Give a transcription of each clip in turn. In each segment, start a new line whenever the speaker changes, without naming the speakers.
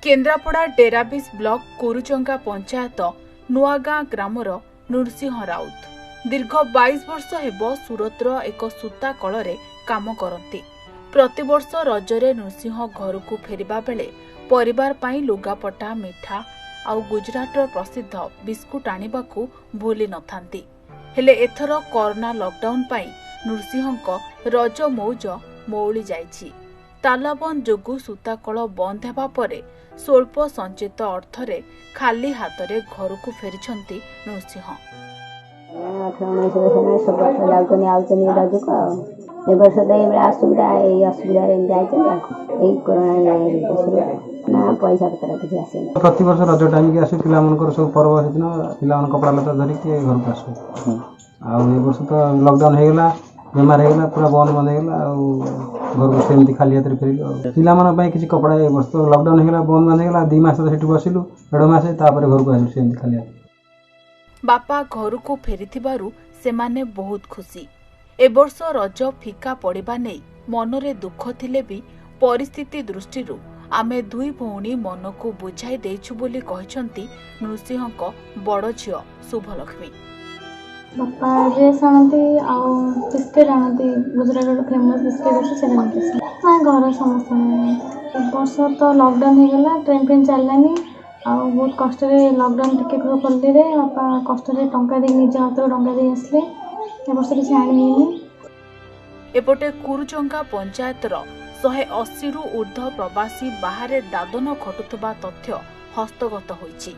Kendrapara Derabish block କୁରୁଚଙ୍ଗା panchayat Nuagaon ଗ୍ରାମର ନୃସିଂହ ରାଉତ ଦୀର୍ଘ 22 ବର୍ଷ ହେବ ସୁରତର ଏକ ସୂତା କଳରେ କାମ କରନ୍ତି। ପ୍ରତିବର୍ଷ ରଜରେ ନୃସିଂହ ଘରକୁ ଫେରିବା ବେଳେ ପରିବାର ପାଇଁ ଲୁଗାପଟା, ମିଠା ଆଉ ଗୁଜରାଟର ପ୍ରସିଦ୍ଧ ବିସ୍କୁଟ ଆଣିବାକୁ ଭୁଲି ନଥାନ୍ତି। ହେଲେ ଏଥର କରୋନା ଲକଡାଉନ ପାଇଁ ନୃସିଂହଙ୍କ ରଜ ମଉଜ ମଉଳି ଯାଇଛି। ତାଲାବନ୍ଦ ଯୋଗୁଁ ସୂତାକଳ ବନ୍ଦ ହେବା ପରେ ସ୍ୱଳ୍ପ ସଞ୍ଚିତ ଅର୍ଥରେ ଖାଲି ହାତରେ ଘରକୁ ଫେରିଛନ୍ତି ନୃସିଂହ।
18 19 ବର୍ଷ ହେଲାଣି, ସବୁ ବର୍ଷ ଯାଉଛନ୍ତି ଆଉଛନ୍ତି ରଜକୁ। ଆଉ ଏ ବର୍ଷ ତ ଏଇଭଳିଆ ଅସୁବିଧା, ଏଇ ଅସୁବିଧାରେ ଏମିତି ଆଇଛନ୍ତି। ଆଉ ଏଇ କରୋନା ନା ପଇସା ପତ୍ର କିଛି ଆସିନି।
ପ୍ରତିବର୍ଷ ରଜ ଟାଇମ୍କି ଆସୁ, ପିଲାମାନଙ୍କର ସବୁ ପର୍ବ, ସେଦିନ ପିଲାମାନଙ୍କ କପଡ଼ା ଲତା ଧରିକି ଘରକୁ ଆସୁ। ଆଉ ଏ ବର୍ଷ ତ ଲକଡାଉନ୍ ହେଇଗଲା, ବେମାର ହେଇଗଲା, ପୁରା ବନ୍ଦ ବନ୍ଦ ହେଇଗଲା, ଆଉ ଘରକୁ ସେମିତି ଖାଲି ହାତରେ ଫେରିଲୁ। ଆଉ ପିଲାମାନଙ୍କ ପାଇଁ କିଛି କପଡ଼ା, ଏ ବର୍ଷ ତ ଲକଡାଉନ୍ ହେଇଗଲା, ବନ୍ଦ ବନ୍ଦ ହେଇଗଲା। 2 ମାସ ତ ସେଠି ବସିଲୁ, ଦେଢ଼ ମାସ, ତାପରେ ଘରକୁ ଆସିଲୁ ସେମିତି ଖାଲି ହାତରେ।
ବାପା ଘରକୁ ଫେରିଥିବାରୁ ସେମାନେ ବହୁତ ଖୁସି। ଏ ବର୍ଷ ରଜ ଫିକା ପଡ଼ିବା ନେଇ ମନରେ ଦୁଃଖ ଥିଲେ ବି ପରିସ୍ଥିତି ଦୃଷ୍ଟିରୁ ଆମେ ଦୁଇ ଭଉଣୀ ମନକୁ ବୁଝାଇ ଦେଇଛୁ ବୋଲି କହିଛନ୍ତି ନୃସିଂହଙ୍କ ବଡ଼ ଝିଅ ଶୁଭଲକ୍ଷ୍ମୀ।
ବାପା ଡ୍ରେସ୍ ଆଣନ୍ତି ଆଉ ବିସ୍କିଟ୍ ଆଣନ୍ତି। ଗୁଜୁରାଟ ଗୋଟେ ଫେମସ୍ ବିସ୍କିଟ୍ ଅଛି, ସେଇଟା ନେଇକି ଆସନ୍ତି। ନା, ଘର ସମସ୍ତେ। ଏ ବର୍ଷ ତ ଲକଡାଉନ୍ ହେଇଗଲା, ଟ୍ରେନ୍ ଫ୍ରେନ୍ ଚାଲିଲାନି, ଆଉ ବହୁତ କଷ୍ଟରେ ଲକଡାଉନ୍ ଟିକେ ଖୋଲିଲେ ବାପା କଷ୍ଟରେ ଟଙ୍କା ଦେଇ, ନିଜ ହାତରୁ ଟଙ୍କା ଦେଇ ଆସିଲେ। ଏ ବର୍ଷ କିଛି ଆଣି ହେଇନି।
ଏପଟେ କୁରୁଚଙ୍ଗା ପଞ୍ଚାୟତର 180ରୁ ଉର୍ଦ୍ଧ୍ୱ ପ୍ରବାସୀ ବାହାରେ ଦାଦନ ଖଟୁଥିବା ତଥ୍ୟ ହସ୍ତଗତ ହୋଇଛି।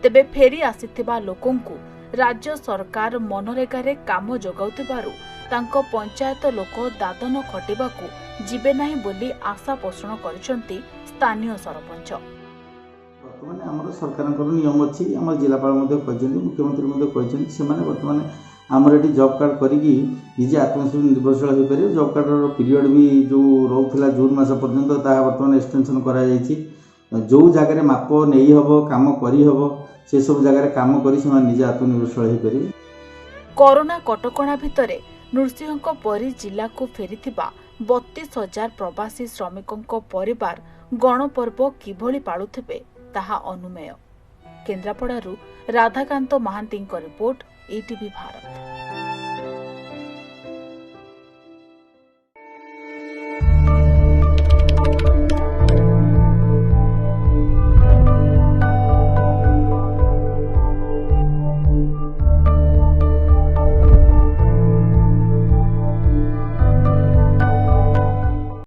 ତେବେ ଫେରି ଆସିଥିବା ଲୋକଙ୍କୁ ରାଜ୍ୟ ସରକାର ମନରେଗାରେ କାମ ଯୋଗାଉଥିବାରୁ ତାଙ୍କ ପଞ୍ଚାୟତ ଲୋକ ଦାଦନ ଖଟିବାକୁ ଯିବେ ନାହିଁ ବୋଲି ଆଶା ପୋଷଣ କରିଛନ୍ତି ସ୍ଥାନୀୟ ସରପଞ୍ଚ।
ବର୍ତ୍ତମାନ ଆମର ସରକାରଙ୍କର ନିୟମ ଅଛି, ଆମ ଜିଲ୍ଲାପାଳ ମଧ୍ୟ କହିଛନ୍ତି, ମୁଖ୍ୟମନ୍ତ୍ରୀ ମଧ୍ୟ କହିଛନ୍ତି, ସେମାନେ ବର୍ତ୍ତମାନ ଆମର ଏଠି ଜବ୍ କାର୍ଡ଼ କରିକି ନିଜେ ଆତ୍ମନିର୍ଭରଶୀଳ ହୋଇପାରିବେ। ଜବ୍ କାର୍ଡ଼ର ପିରିୟଡ଼ ବି ଯେଉଁ ରହୁଥିଲା ଜୁନ୍ ମାସ ପର୍ଯ୍ୟନ୍ତ, ତାହା ବର୍ତ୍ତମାନ ଏକ୍ସଟେନସନ୍ କରାଯାଇଛି। ଯେଉଁ ଜାଗାରେ ମାପ ନେଇ ହେବ, କାମ କରିହେବ, ସେସବୁ ଜାଗାରେ କାମ କରି ସେମାନେ ନିଜେ ଆତ୍ମନିର୍ଭରଶୀଳ ହୋଇପାରିବେ।
କରୋନା କଟକଣା ଭିତରେ ନୃସିଂହଙ୍କ ପରି ଜିଲ୍ଲାକୁ ଫେରିଥିବା 32,000 ପ୍ରବାସୀ ଶ୍ରମିକଙ୍କ ପରିବାର ଗଣପର୍ବ କିଭଳି ପାଳୁଥିବେ ତାହା ଅନୁମେୟ। କେନ୍ଦ୍ରାପଡ଼ାରୁ ରାଧାକାନ୍ତ ମହାନ୍ତିଙ୍କ ରିପୋର୍ଟ, ଇଟିଭି ଭାରତ।